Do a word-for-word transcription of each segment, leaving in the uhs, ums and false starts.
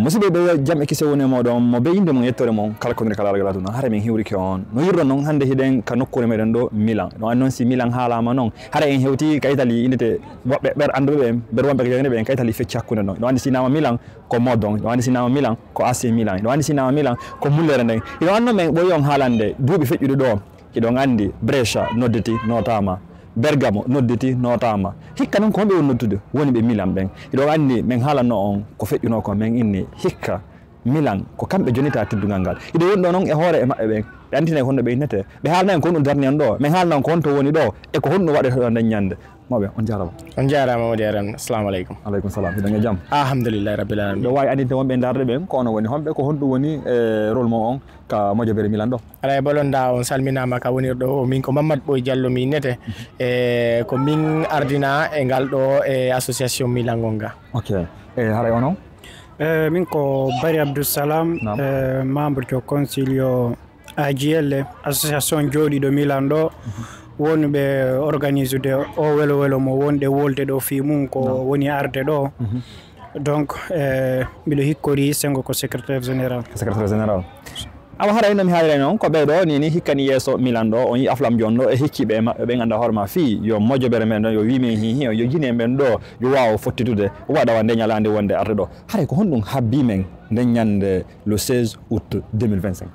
Musidɓe ɓe, jam e kise woni e mooɗon, mo be innde mon, yettoore mon kala ko woni kala algal aduna. Hara min hiwrike on. No yirɗon non, hannde hiɗen ka nokkuure meɗen ɗo, Milan. Ɗon anndi non, si Milan haalaama non, hara en hewti ka Italie, innete woɓɓe ɓer annduɓe ɓen, ɓer wonɓe ka jangde ɓen, ka Italie fecci hakkunde non. Ɗon anndi si naama Milan ko Modon, ɗon anndi si naama Milan ko A C Milan, ɗon anndi si naama Milan ko mullere nden. Hiɗon anndi non, men ɓooyi on haalande duuɓi feƴƴuɗi ɗo. Hiɗon anndi Brescia nodditi nootaama, Bergamo nodditi nootaama. Hikka non ko honɓe woni noddude? Woni ɓe Milan ɓen. Hiɗon anndi men haalanno on ko feƴƴunoo kon, men inni hikka Milan ko kamɓe jonita teddungal ngal. Hiɗon woni ɗo non e hoore e maɓɓe ɓen. Ɓe anndinay ko honno ɓe innete. Ɓe haalna en ko honɗun darni en ɗo. Men haalna on ko honto woni ɗo e ko honɗun waɗete ɗo nden ɲande. Mawɓe, on jaaraama. On jaaraama, Mawdi Aran. Assalamu aleykum. Aleykum salam. Hiɗon e jam? Alhamdulillahi Rabbil Alamin. Hiɗon waawi anndinde wonɓe ndaarde ɓen ko onon woni homɓe, ko honɗun woni, eh, rôle mon on ka mojobere Milan ɗo? Alay, bolonda, on salminaama ka wonirɗo o. Min ko Mamadou Boy Diallo mi innete. E ko min ardina e ngal ɗo e association Milan on ga. Ok. E haray onon? E, min ko Bari Abdou Salam, Naam. e, membre du Consiglio A G L, association jooɗiiɗo Milan ɗo. Wonɓe organisude o welo welo mo wonɓe wolde ɗo fii mum ko Naam. woni arde ɗo. Mhm. Donc, e, miɗo hikkori sengo ko secrétaire général. Secrétaire général. Awa haray no mi haalira non, ko ɓee ɗo ni, ni hikkani yeeso Milan ɗo, on yi'i aflam jon ɗo, e hikkiiɓe e maɓɓe ɓen annda hoore ma fii, yo mojobere men ɗon, yo wi'i men hi hi, yo Gine men ɗo, yo waawo fottitude, waɗa wa nde ɲalaande wonde arde ɗo. Haray ko honɗun habbii men nden ɲande le seize août deux mille vingt-cinq?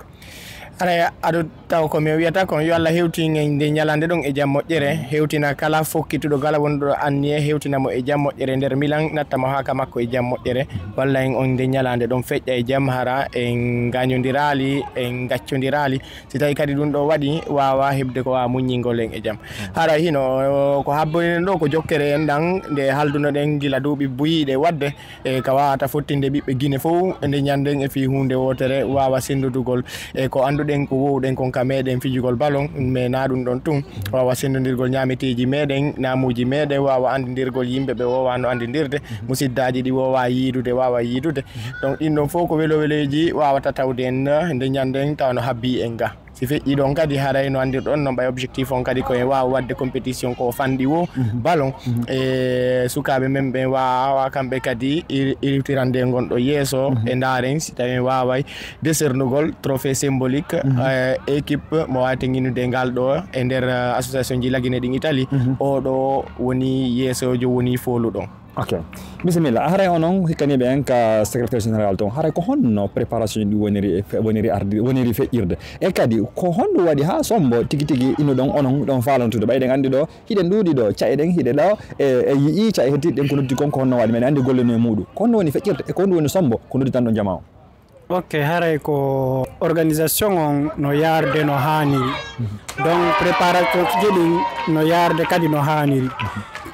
Haray ado taw ko mi wi'ata kon, yo Allah hewtin en nde ɲalaande ɗon e jam moƴƴere, hewtina kala fokkituɗo, kala wonɗo anniye, hewtina mo e jam moƴƴere nder Milan, natta mo haa ka makko e jam moƴƴere. Walla en on nde ɲalaande ɗon feƴƴa e jam, hara en ngaɲondiraali, en ngaccondiraali. Si tawi kadi ɗum ɗo waɗi, waawa heɓde ko waawa muññingol en e jam. Hara hino ko habboriɗen ɗo ko jokkere en ɗan nde haldunoɗen gila duuɓi buyiiɗe waɗde, e ka waawata fottinde ɓiɓɓe Gine fow e nde ɲannden e fii huunde wootere waawa senndodugol e ko annduɗen, ko woowuɗen kon ka meɗen fijugol balon, mais naa ɗum ɗon tun, waawa senndondirgol ɲaameteeji meɗen, naamuuji meɗen, waawa anndindirgol yimɓe ɓe woowaano anndindirde, musiddaaji ɗi woowaa yiidude, waawa yiidude. Donc, ɗin ɗon fow ko welo-weloyji waawata tawde en, eh, nde ɲannden tawa no habbii en ga. Si feƴƴii ɗon kadi, haray no anndirɗon non ɓay objectif on kadi ko en waawa waɗde compétition ko fanɗi woo, Mhm. ballon, Mhm. e sukaaɓe men ɓen waawa kamɓe kadi ir-, iwtirande ngon ɗo yeeso Mhm. e ndaaren si tawi en waaway desernugol trophée symbolique, Mhm. eh, équipe mo waawaten innude ngal ɗo e nder, eh, association ji Lagine ɗin Italie. Mhm. Oo ɗo woni yeesoojo, woni foolu ɗon. Ok. Bisimilla. A haray onon hikkaniiɓe en ka secrétaire général ton. Haray ko honno préparation ɗi woniri e fe-, woniri ardi-, woniri feƴƴirde? E kadi, ko honɗum waɗi haa sombo tigi tigi innuɗon onon ɗon faalontude? Ɓay ɗen anndi ɗo, hiɗen ɗuuɗi ɗo, ca'e ɗen hiɗe ɗo, e, e yi'i ca'e hettiiɗe ɗen ko noddi kon, ko honno waɗi? Meɗen anndi golle no e muuɗum. Ko honno woni feƴƴirde? E ko honɗum woni sombo ko nodditanɗon jamaa on? Ok, haray ko organisation on no yaarde no haaniri. Donc, préparation fiji ɗin no yaarde kadi no haaniri.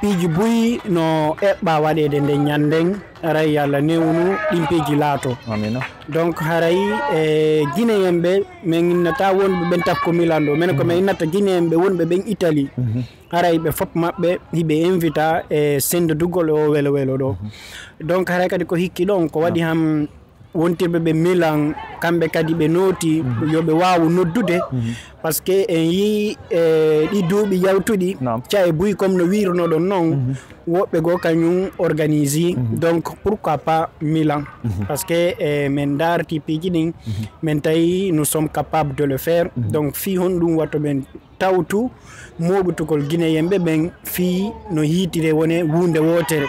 Piiji buy no eɓɓa waɗeede nden ɲannden, haray yo Allah newnu ɗin piiji laato. Amiina. Donc, haray e Gineyen ɓe, men innata wonɓe ɓen takko Milan ɗo. Men ko men innata Gineyen ɓe wonɓe ɓen Italie. Mhm. Haray ɓe fop maɓɓe hiɓe invita e senndodugol e o welo welo ɗo. Mhm. Donc, haray kadi ko hikki ɗon, ko waɗi Naam. han wontirɓe ɓe Milan, kamɓe kadi ɓe nooti Mhm. yo ɓe waawu noddude, Mhm. parce que en yii, e, ɗi duuɓi yawtuɗi, Naam. ca'e buy comme no wiirunoɗon non, Mhm. woɓɓe goo kañum organisi. Mhm. Donc, pourquoi pas Milan? Mhm. Parce que, e, men ndaarti piiji ɗin, Mhm. men tawi nous sommes capables de le faire. Mhm. Donc, fii honɗum wato men tawtu mooɓtugol Gineyen ɓe ɓen fii no hiitire wone huunde wootere.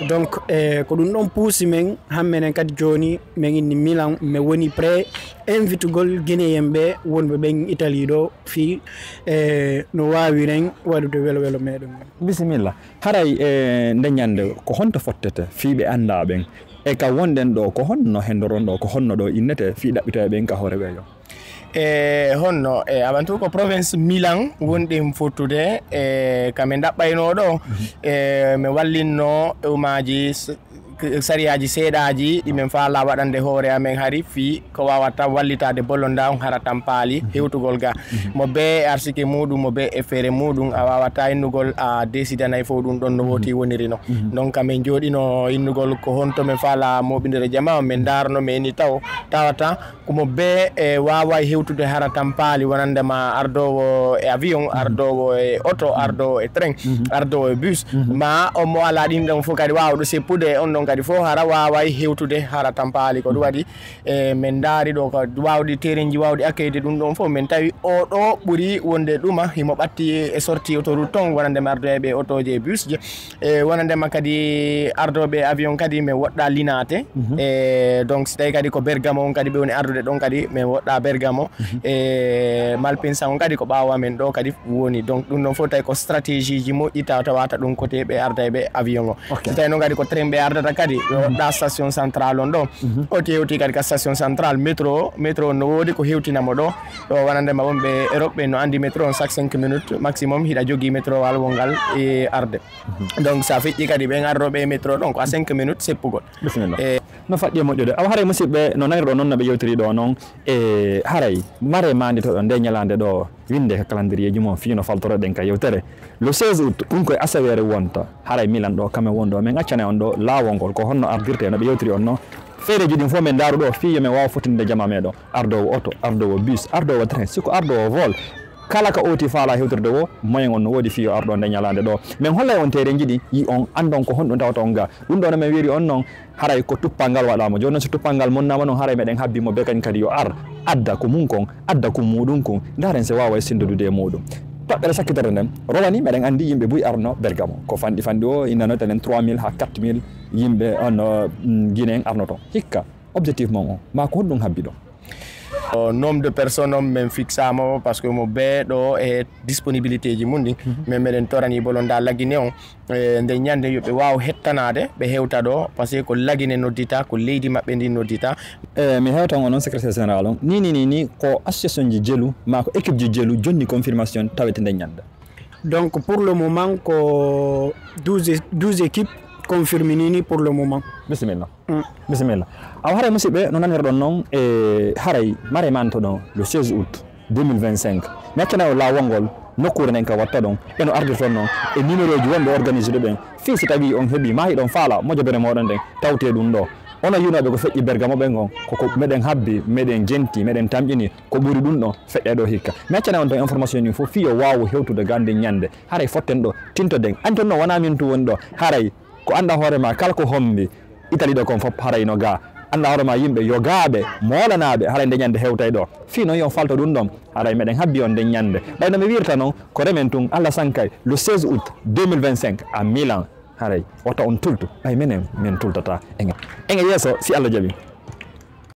Donc, e, ko ɗum ɗon puusi men, han menen kadi jooni, men inni Milan, men woni prêt invitugol Gineyen ɓe wonɓe ɓen Italie ɗo fii, e, no waawiren waɗude welo welo meɗen. Bisimilla. Haray, e, nde ɲande, ko honto fottete fii ɓe anndaa ɓen? E ka wonɗen ɗo, ko honno hendoron ɗo, ko honno ɗo innete fii ɗaɓɓitoya ɓen ka hoore weeyo? E honno, e, avant tout ko province Milan wonɗen fottude, e, ka min ɗaɓɓaynoo ɗo, e, mi wallinno e umaaji s-, k-, sariyaaji seeɗaaji ɗi min faalaa waɗande hoore amen hari fii ko waawata wallitaade bolonda on hara tampaali hewtugol ga. Mo bee e arsike muuɗum, mo bee e feere muuɗum, a waawataa innugol a desidanay fow ɗum ɗon no wooti woniri no. Donc, min jooɗino innugol ko honto min faalaa mooɓindere jamaa on, min ndaarno, min inni taw, tawata Ko mo bee, e, waaway hewtude hara tampaali, wonande ma ardoowo e avion, ardoowo e oto, ardoowo e train, ardoowo e bus. Ma on mo alaa ɗin ɗon fof kadi waawɗo seppude e on ɗon Kadi fof hara waaway hewtude hara tampaali. Ko ɗum waɗi, e, min ndaari ɗo ko waawɗi terenji, waawɗi akeyde, ɗum ɗon fof min tawi oo ɗoo ɓuri wonde ɗuma, himo ɓatti e sorti autoroute ton, wonande mi ardoya ɓe otooje e busje. E, wonande ma kadi ardooɓe avion kadi min woɗɗa linaate. Mhm. E, donc, si tawi kadi ko Bergamo on kadi ɓe woni ardude ɗon kadi, min woɗɗa Bergamo. Mhm. E, Malpensa on kadi ko ɓaawo amen ɗo kadi woni. Donc, ɗum ɗon fof tawi ko stratégie ji moƴƴi tawa tawata ɗum côté ɓe arda e ɓe avion o. Ok. Si tawi noon kadi ko train ɓe ardata kadi, ɓe woɗɗa station centrale on ɗo. Mhm. O hewti kadi ka station centrale, métro o, métro on no woodi ko hewtina mo ɗo. Ɗo wonande ma wonɓe Europe ɓe no andi métro on chaque cinq minutes maximum hiɗa jogii métro wal wongal e arde. Mhm. Donc, sa feƴƴi kadi ɓen arrooɓe e métro ɗon ko à cinq minutes seppugol. Bisimilla. E no faɗɗi e moƴƴude. Awa haray musidɓe, no nanirɗon non no ɓe yewtiri ɗo non e haray mare manditoɗon nde ñalaande ɗo winde ka calendrier ji mon fii no faltoroɗen ka yewtere. Le seize août, ɗum koye asaweere wonta. Haray Milan ɗo, kamen won ɗo, min accana on ɗo laawol ngol, ko honno ardirte no ɓe yewtiri on no. Feereeji ɗin fof min ndaaru ɗo fii yo min waaw fotinde jama meɗon. Ardoowo oto, ardoowo bus, ardoowo train, si ko ardoowo vol. Kala ka oti faala hewtirde wo, moyen on no woodi fii yo ar ɗo nde ñalaande ɗo. Min hollay on teereeji ɗi, yi on, andon ko honɗum tawata on ga. Ɗum ɗo no min wiiri on non, haray ko tuppal ngal waɗaama. Jooni non si tuppal ngal monnaama non, haray meɗen habbi mo bee kañ kadi yo ar, adda ko mun kon, adda ko muɗum kon. Ndaaren si waaway sendudude e muɗum. Toɓɓere sakkitorde nden, rowani meɗen andi yimɓe buy arno Bergamo. Ko fanɗi fanɗi o, innano tenen trois mille haa quatre mille yimɓe on, mm, Guinéen arnoto. Hikka, objectif mon o, maa ko honɗum habbi ɗo? O nombre de personnes on min fixaama o, parce que mo bee ɗo e disponibilité ji mun ɗin, mhm, min meɗen torani bolonda Lagine on, e, nde ñande yo ɓe waaw hettanaade, ɓe hewta ɗo, parce que ko Lagine noddita, ko leydi maɓɓe ndin noddita. E, mi hewtan on non secrétaire général on. Ni, ni, ni, ni, ko association ji jelu, maa ko équipe ji jelu, jonni confirmation tawete nde ñande. Donc, pour le moment, ko douze, douze équipes confirmées ni, ni, pour le moment. Bisimilla. Mm. Bisimilla. Awa haray musidɓe, no nanirɗon non, e haray mare mantoɗon le seize août deux mille vingt-cinq. Mi accana on laawol ngol, nokkuure nden ka watta ɗon, e no ardirton non, e numéro ji wonɓe organisé ɗo ɓen. Fii si tawi on heɓi, maa hiɗon faala, mojobere mooɗon nden, tawte ɗum ɗo. Onon yi'unooɓe ko feƴƴi Bergamo ɓen on, ko ko meɗen habbi, meɗen jenti, meɗen tamƴini, ko ɓuri ɗum ɗo, feƴƴa ɗo hikka. Mi accana on ton information ɗin fof, fii yo waawu hewtude ga nde ñande. Haray fotten ɗo, tintoɗen. Anton non wonaa min tun woni ɗo, haray ko annda hoore maa, kala ko hombi Italie ɗo kon fof haray no ga. Annda hoore maa yimɓe yogaaɓe, moolanaaɓe, haray nde ñande hewtay ɗo. Fii non yo falto ɗum ɗon, haray meɗen habbi on nde ñande. Ɓay no mi wirta non, ko remen tun, Alla sankay, le seize août deux mille vingt-cinq à Milan. Haray, wota on tultu, ɓay menen, min tultata. Enga, enga yeeso, si Alla jaɓi.